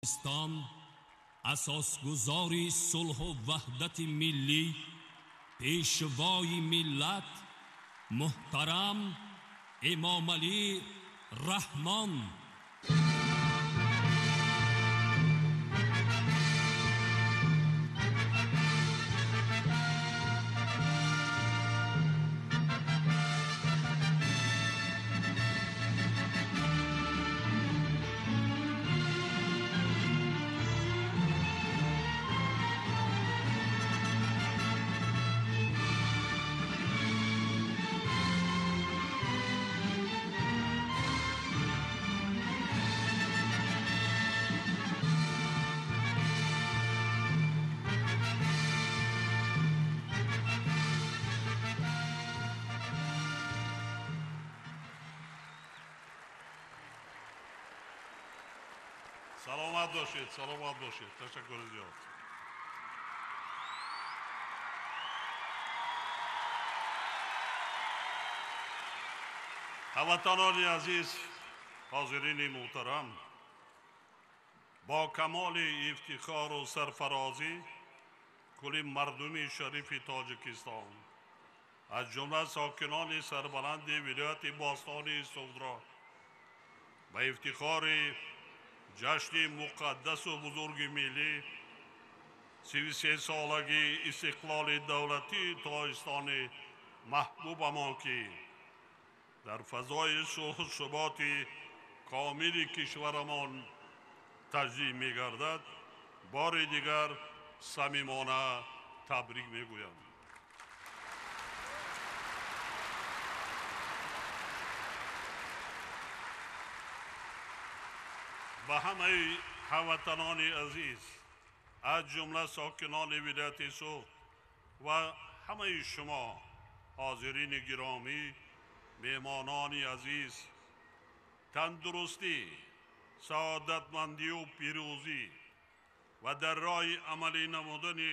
Тоҷикистон асосгузори сулҳу ваҳдати миллӣ, пешвои миллат муҳтарам Эмомалӣ Раҳмон. Саломат бошед, саломат бошед. Ташаккури зиёд. Ҳамватанони азиз, ҳозирини муҳтарам, бо камоли ифтихору сарфарозӣ кулли мардуми шарифи Тоҷикистон, аз ҷумла сокинони сарбаланди вилояти бостонии Суғдро ба ифтихори ҷашни муқаддасу бузурги миллӣ, 33-солагии истиқлоли давлатии Тоҷикистони маҳбубамон, ки дар фазои сулҳу суботи комили кишварамон таҷлил мегардад, бори дигар самимона табрик мегӯям. Ба ҳамаи ҳамватанони азиз, аз ҷумла сокинони вилояти Суғд ва ҳамаи шумо ҳозирини гиромӣ, меҳмонони азиз, тандурустӣ, саодатмандию пирӯзӣ ва дар роҳи амалӣ намудани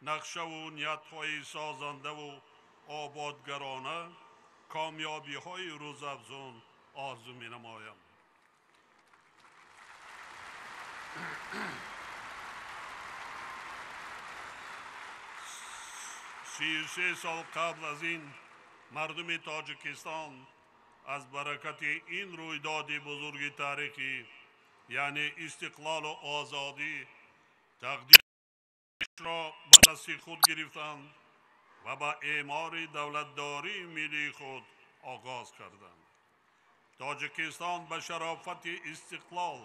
нақшаву ниятҳои созандаву ободгарона комёбиҳои рӯзафзун орзу менамоям. 33 сол қабл аз ин мардуми Тоҷикистон аз баракати ин рӯйдоди бузурги таърихӣ, яъне истиқлолу озодӣ, тақдирро ба дасти худ гирифтанд ва ба эъмори давлатдории миллии худ оғоз карданд. Тоҷикистон ба шарофати истиқлол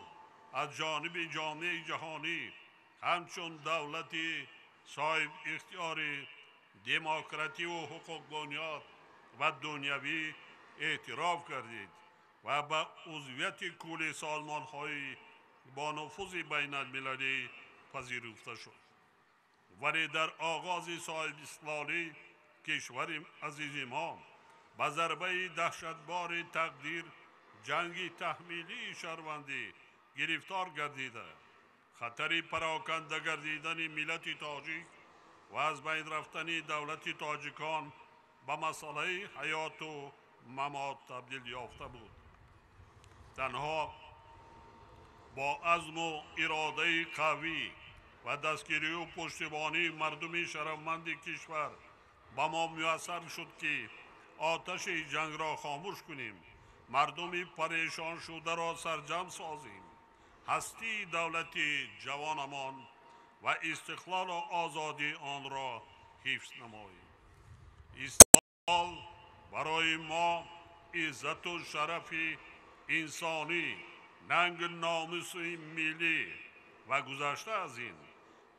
аз ҷониби ҷомеаи ҷаҳонӣ ҳамчун давлати соҳибихтиёри демокративу ҳуқуқбунёд ва дунявӣ эътироф гардид ва ба узвияти кулли созмонҳои бонуфузи байналмилалӣ пазируфта шуд. Вале дар оғози соҳибистиқлолӣ кишвари азизи мо ба зарбаи даҳшатбори тақдир, ҷанги таҳмилии шаҳрвандӣ гирифтор гардида, хатари пароканда гардидани миллати тоҷик ва аз байн рафтани давлати тоҷикон ба масъалаи ҳаёту мамот табдил ёфта буд. Танҳо бо азму иродаи қавӣ ва дастгирию пуштибонии мардуми шарафманди кишвар ба мо муяссар шуд, ки оташи ҷангро хомӯш кунем, мардуми парешоншударо сарҷамъ созем, ҳастии давлати ҷавонамон ва истиқлолу озодии онро ҳифз намоем. Истиқлол барои мо иззату шарафи инсонӣ, нангу номуси миллӣ ва гузашта аз ин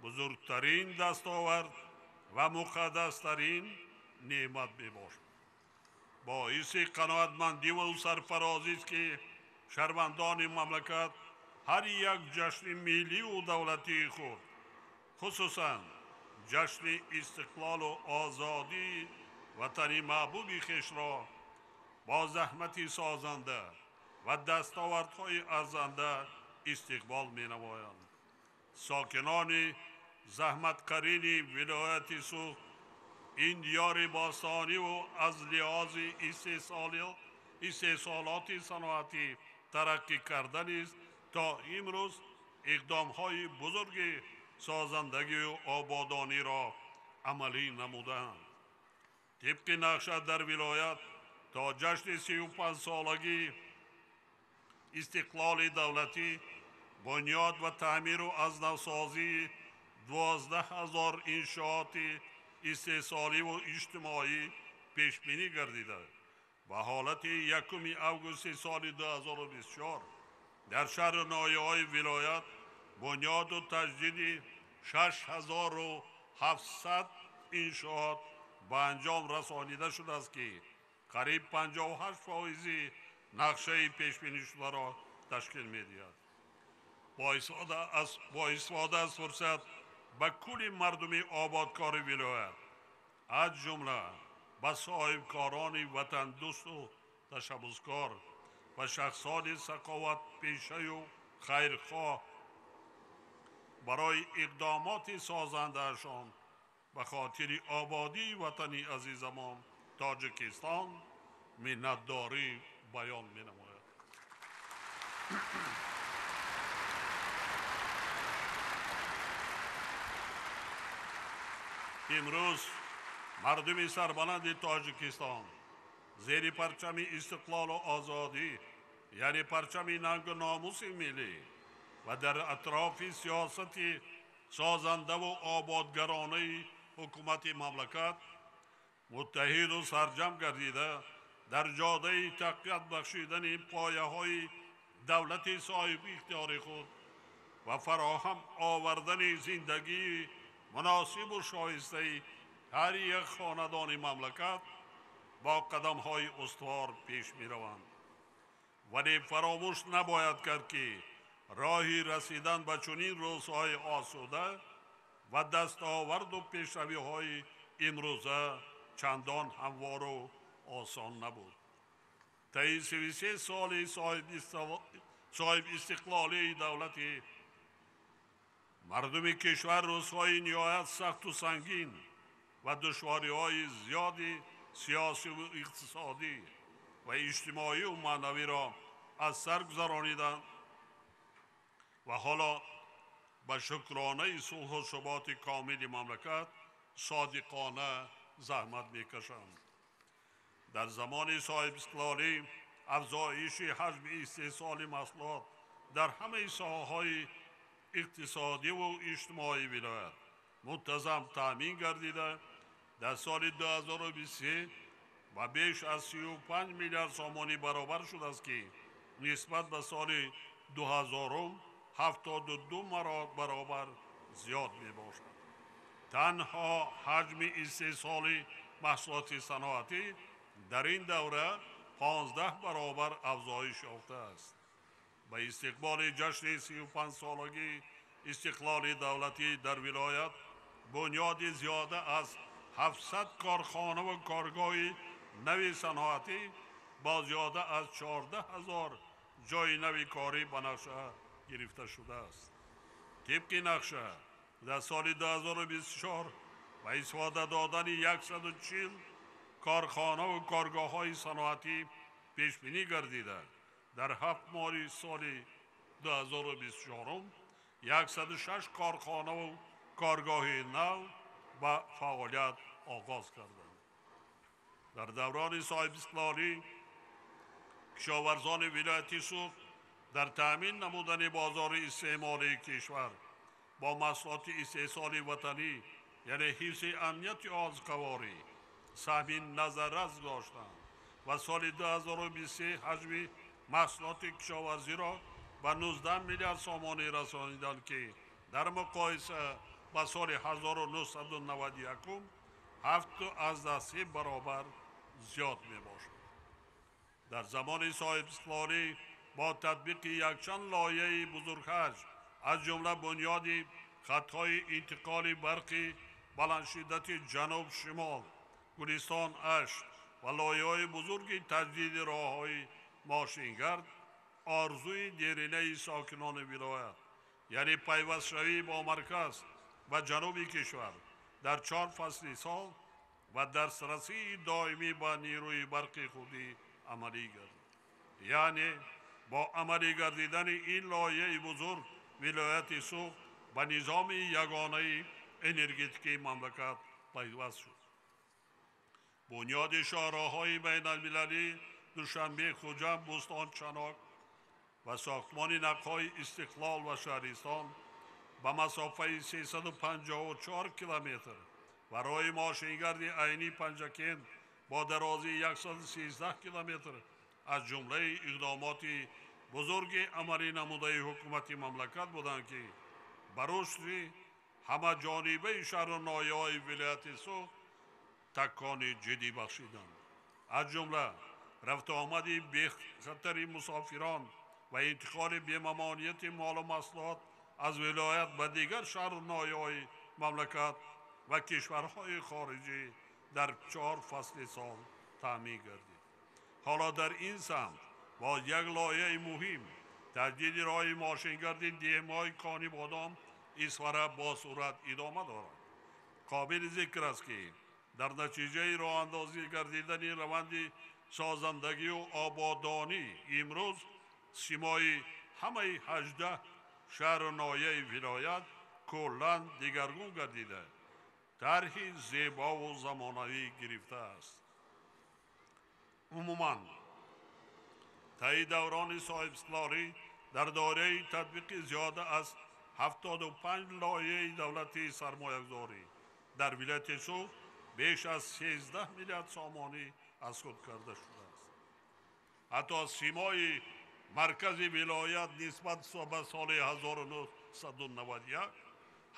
бузургтарин дастовард ва муқаддастарин неъмат мебошад. Боиси қаноатмандиву сарфарозист, ки шаҳрвандони мамлакат ҳар як ҷашни милливу давлатии худ, хусусан ҷашни истиқлолу озодии ватани маҳбуби хешро бо заҳмати созанда ва дастовардҳои арзанда истиқбол менамоянд. Сокинони заҳматкарини вилояти Суғд, ин диёри бостониву аз лиҳози истеҳсолоти саноатӣ тараққӣ карда низ то имрӯз иқдомҳои бузурги созандагию ободониро амалӣ намуданд. Тибқи нақша дар вилоят то ҷашни 35-солагии истиқлоли давлатӣ бунёд ва таъмиру аз навсозии 12 000 иншооти истеҳсоливу иҷтимоӣ пешбинӣ гардида, ба ҳолати 1 августи соли 2024 дар шаҳру ноҳияҳои вилоят бунёду таҷдиди 6700 иншоот ба анҷом расонида шудааст, ки қариб 58 фоизи нақшаи пешбинишударо ташкил медиҳад. Бо истифода аз фурсат ба кулли мардуми ободкори вилоят, аз ҷумла ба соҳибкорони ватандӯсту ташаббускор ва шахсони саховатпешаю хайрхоҳ барои иқдомоти созандаашон ба хотири ободии ватани азизамон Тоҷикистон миннатдорӣ баён менамояд. Имрӯз мардуми сарбаланди Тоҷикистон зери парчами истиқлолу озодӣ, яъне парчами нангу номуси миллӣ, ва дар атрофи сиёсати созандаву ободгаронаи ҳукумати мамлакат муттаҳиду сарҷам гардида, дар ҷодаи тақвият бахшидани пояҳои давлати соҳибихтиёри худ ва фароҳам овардани зиндагии муносибу шоистаи ҳар як хонадони мамлакат бо қадамҳои устувор пеш мераванд. Вале фаромӯш набояд кард, ки роҳи расидан ба чунин рӯзҳои осуда ва дастоварду пешравиҳои имрӯза чандон ҳамвору осон набуд. Таи 33 соли соҳибистиқлолии давлатӣ мардуми кишвар рӯзҳои ниҳоят сахту сангин ва душвориҳои зиёди сиёсиву иқтисодӣ ва иҷтимоию маънавиро аз сар гузарониданд ва ҳоло ба шукронаи сулҳу суботи комили мамлакат содиқона заҳмат мекашанд. Дар замони соҳибистиқлолӣ афзоиши ҳаҷми истеҳсоли маҳсулот дар ҳамаи соҳаҳои иқтисодиву иҷтимоии вилоят мунтазам таъмин гардида, дар соли 2023 ба беш аз 35 миллиард сомонӣ баробар шудааст, ки нисбат ба соли 2000 72 баробар зиёд мебошад. Танҳо ҳаҷми истеҳсоли маҳсулоти саноатӣ дар ин давра 15 баробар афзоиш ёфтааст. Ба истиқболи ҷашни 35-солагии истиқлоли давлатӣ дар вилоят бунёди зиёда аз 700 корхонаву коргоҳи нави саноатӣ бо зиёда аз 14 000 ҷойи нави корӣ ба нақша гирифта шудааст. Тибқи нақша дар соли 2024 ба истифода додани 140 корхонаву коргоҳҳои саноатӣ пешбинӣ гардида, дар 7 моҳи соли 2024 106 корхонаву коргоҳи нав ба фаъолият оғоз карданд. Дар даврони соҳибистиқлолӣ кишоварзони вилояти Суғд дар таъмин намудани бозори истеъмолии кишвар бо маҳсулоти истеҳсоли ватанӣ, яъне ҳифзи амнияти озуқаворӣ, саҳми назаррас доштанд ва соли 2023 ҳаҷми маҳсулоти кишоварзиро ба 19 миллиард сомонӣ расониданд, ки дар муқоиса ба соли 1991 7,3 баробар зиёд мебошад. Дар замони соҳибистиқлолӣ бо татбиқи якчанд лоиҳаи бузургҳаҷм, аз ҷумла бунёди хатҳои интиқоли барқи баландшиддати ҷануб шимол, Гулистон Ашт ва лоиҳаҳои бузурги таҷдиди роҳҳои мошингард, орзуи деринаи сокинони вилоят, яъне пайвастшавӣ бо марказ ва ҷануби кишвар дар чор фасли сол ва дастрасии доимӣ ба нерӯи барқи худӣ амалӣ гардид. Яъне бо амалӣ гардидани ин лоиҳаи бузург вилояти Суғд ба низоми ягонаи энергетикии мамлакат пайваст шуд. Бунёди шоҳроҳҳои байналмилалӣ Душанбе, Хуҷанд, Бӯстон, Чанок ва сохтмони нақбҳои Истиқлол ва Шаҳристон ба масофаи 354 километр ва роҳи мошингарди Айнӣ Панҷакент бо дарозии 113 километр аз ҷумлаи иқдомоти бузурги амалӣ намудаи ҳукумати мамлакат буданд, ки ба рушди ҳамаҷонибаи шаҳру ноҳияҳои вилояти Суғд такони ҷиддӣ бахшиданд. Аз ҷумла рафтуомади бехатари мусофирон ва интиқоли бемамониати молу маҳсулот аз вилоят ба дигар шаҳру ноҳияҳои мамлакат ва кишварҳои хориҷӣ дар 4 фасли сол таъмин гардид. Ҳоло дар ин самт бо як лоиҳаи муҳим таҷдиди роҳи мошингарди деҳмои Конибодом Исфара бо суръат идома дорад. Қобили зикр аст, ки дар натиҷаи роҳандозӣ гардидани раванди созандагию ободонӣ имрӯз симои ҳамаи 18 шаҳру ноҳияи вилоят куллан дигаргун гардида, тарҳи зебову замонавӣ гирифтааст. Умуман, таи даврони соҳибистиқлолӣ дар доираи татбиқи зиёда аз 75 лоиҳаи давлатии сармоягузорӣ дар вилояти Суғд беш аз 13 миллиард сомонӣ аз худ карда шудааст. Ҳатто симои маркази вилоят нисбат ба соли 1991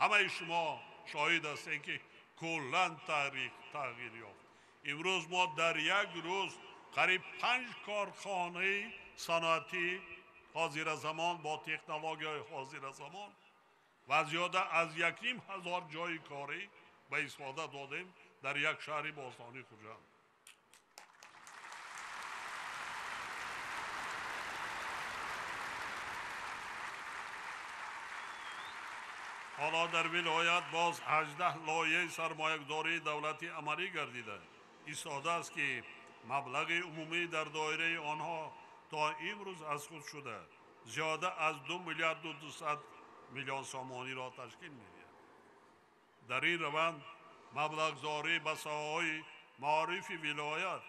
ҳамаи шумо шоҳид ҳастед, ки куллан тағйир ёфт. Имрӯз мо дар як рӯз қариб 5 корхонаи саноатӣ ҳозиразамон бо технологияҳои ҳозиразамон ва зиёда аз 1500 ҷойи корӣ ба истифода додем дар як шаҳри бостонии Хуҷанд. Ҳоло дар вилоят боз 18 лоиҳаи сармоягузории давлатӣ амалӣ гардида истодааст, ки маблағи умумӣ дар доираи онҳо то имрӯз аз худ шуда зиёда аз 2 миллиарду 200 миллион сомониро ташкил медиҳад. Дар ин раванд маблағгузорӣ ба соҳаҳои маорифи вилоят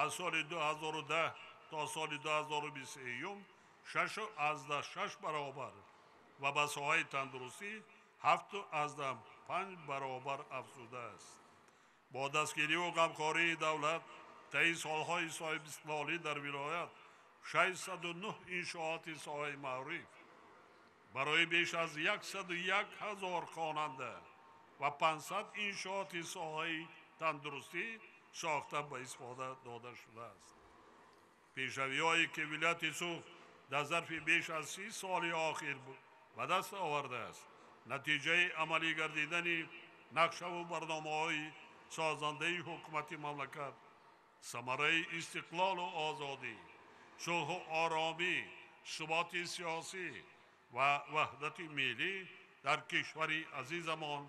аз соли 2010 то соли 2023 6,6 баробар ва ба соҳаи тандурустӣ 7,5 баробар афзудааст. Бо дастгириву ғамхории давлат таи солҳои соҳибистиқлолӣ дар вилоят 609 иншооти соҳаи маориф барои беш аз 101 ҳазор хонанда ва 500 иншооти соҳаи тандурустӣ сохта ба истифода дода шудааст. Пешравиҳое ки вилояти Суғд дар зарфи беш аз 30 соли охир ба даст овардааст, натиҷаи амалӣ гардидани нақшаву барномаҳои созандаи ҳукумати мамлакат, самараи истиқлолу озодӣ, сулҳу оромӣ, суботи сиёсӣ ва ваҳдати миллӣ дар кишвари азизамон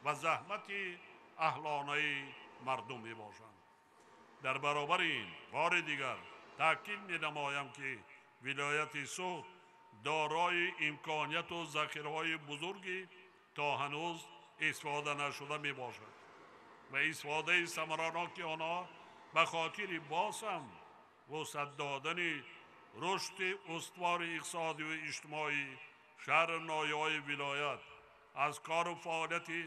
ва заҳмати аҳлонаи мардум мебошанд. Дар баробари ин бори дигар таъкид менамоям, ки вилояти Суғд дорои имконияту захираҳои бузурги то ҳанӯз истифода нашуда мебошад ва истифодаи самараноки онҳо ба хотири боз ҳам вусъат додани рушди устувори иқтисодию иҷтимоӣ шаҳру ноҳияҳои вилоят аз кору фаъолияти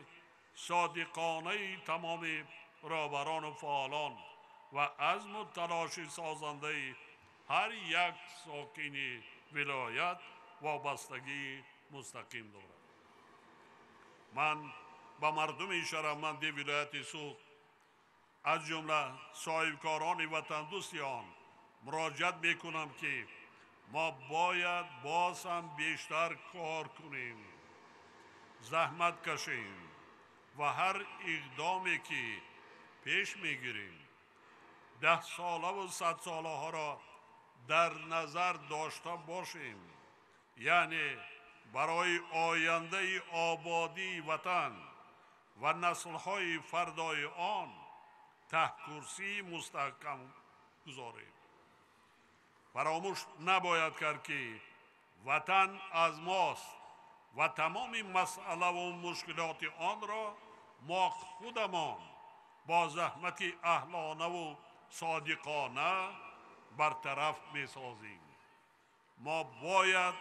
содиқонаи тамоми роҳбарону фаъолон ва азму талоши созандаи ҳар як сокини вилоят вобастагии мустақим дорад. Ман ба мардуми шарафманди вилояти Суғд, аз ҷумла соҳибкорони ватандӯсти он муроҷиат мекунам, ки мо бояд боз ҳам бештар кор кунем, заҳмат кашем ва ҳар иқдоме ки пеш мегирем 10 солаву 100 солаҳоро дар назар дошта бошем, яъне барои ояндаи ободии ватан ва наслҳои фардои он таҳкурсии мустаҳкам гузорем. Фаромӯш набояд кард, ки ватан аз мост ва тамоми масъалаву мушкилоти онро мо худамон бо заҳмати аҳлонаву содиқона бартараф месозем. Мо бояд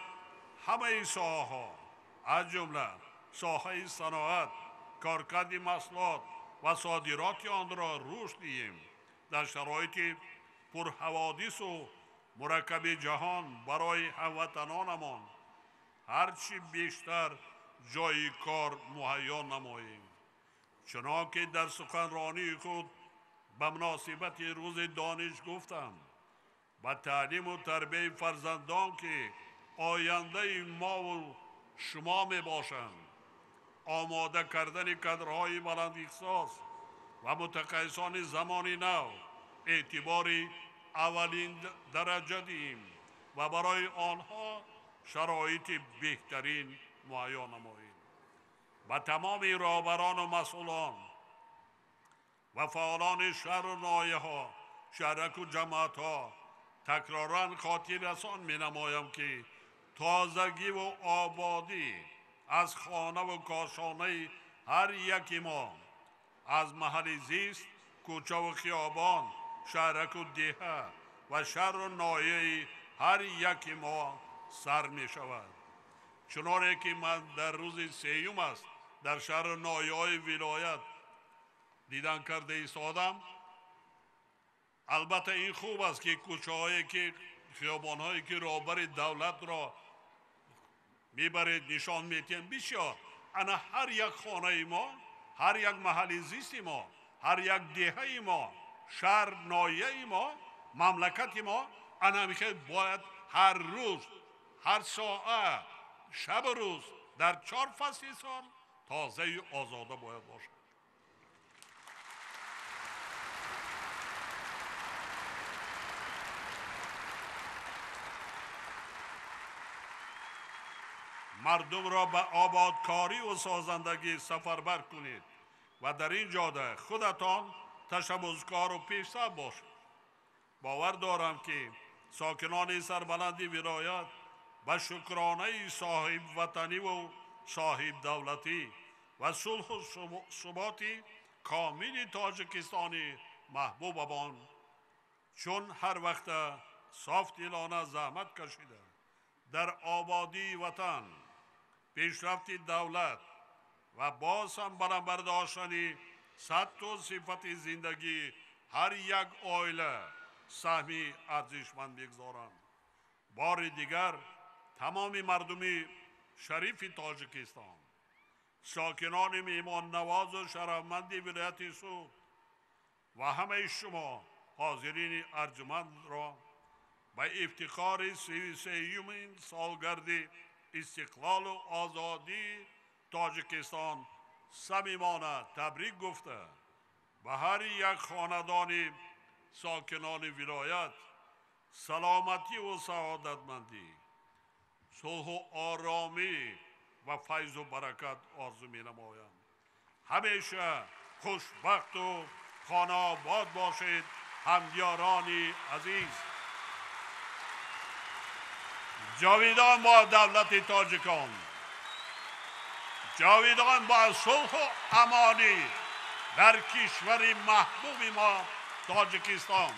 ҳамаи соҳаҳо, аз ҷумла соҳаи саноат, коркарди маҳсулот ва содироти онро рушд диҳем. Дар шароити пурҳаводису мураккаби ҷаҳон барои ҳамватанонамон ҳарчи бештар ҷойи кор муҳайё намоем. Чунон ки дар суханронии худ ба муносибати рӯзи дониш гуфтам, ба таълиму тарбияи фарзандон, ки ояндаи мову шумо мебошанд, омода кардани кадрҳои баландихтисос ва мутахассисони замони нав эътибори аввалин дараҷа диҳем ва барои онҳо шароити беҳтарин муҳайё намоем. Ба тамоми роҳбарону масъулон ва фаъолони шаҳру ноҳияҳо, шаҳраку ҷамоатҳо такроран хотиррасон менамоям, ки тозагиву ободӣ аз хонаву кошонаи ҳар яки мо, аз маҳалли зист, кӯчаву хиёбон, шаҳраку деҳа ва шаҳру ноҳияи ҳар яки мо сар мешавад. Чуноне ки ман дар рӯзи сеюм аст дар шаҳру ноҳияҳои вилоят дидан карда истодам, албатта ин хуб аст, ки кӯчаҳое ки хиёбонҳое ки роҳбари давлатро мебаред, нишон медиҳем, бисёр. Ана ҳар як хонаи мо, ҳар як маҳалли зисти мо, ҳар як деҳаи мо, шаҳр, ноҳияи мо, мамлакати мо ана ҳамихел бояд ҳар рӯз, ҳар соат, шабу рӯз дар 4 фасли сол тозаю озода бояд бошад. Мардумро ба ободкориву созандагӣ сафарбар кунед ва дар ин ҷода худатон ташаббускору пешсаф бошед. Бовар дорам, ки сокинони сарбаланди вилоят ба шукронаи соҳибватаниву соҳибдавлатӣ ва сулҳу суботи комили Тоҷикистони маҳбубамон чун ҳар вақта софдилона заҳмат кашида дар ободии ватан, пешрафти давлат ва боз ҳам баланд бардоштани сатҳу сифати зиндагии ҳар як оила саҳми арзишманд мегузоранд. Бори дигар тамоми мардуми шарифи Тоҷикистон, сокинони меҳмоннавозу шарафманди вилояти Суғд ва ҳамаи шумо ҳозирини арҷумандро ба ифтихори 33-юмин солгарди истиқлолу озодии Тоҷикистон самимона табрик гуфта, ба ҳар як хонадони сокинони вилоят саломативу саодатмандӣ, сулҳу оромӣ ва файзу баракат орзу менамоям. Ҳамеша хушбахту хонаобод бошед, ҳамдиёрони азиз. Ҷовидон бо давлати тоҷикон, ҷовидон бо сулҳу амонӣ дар кишвари маҳбуби мо Тоҷикистон.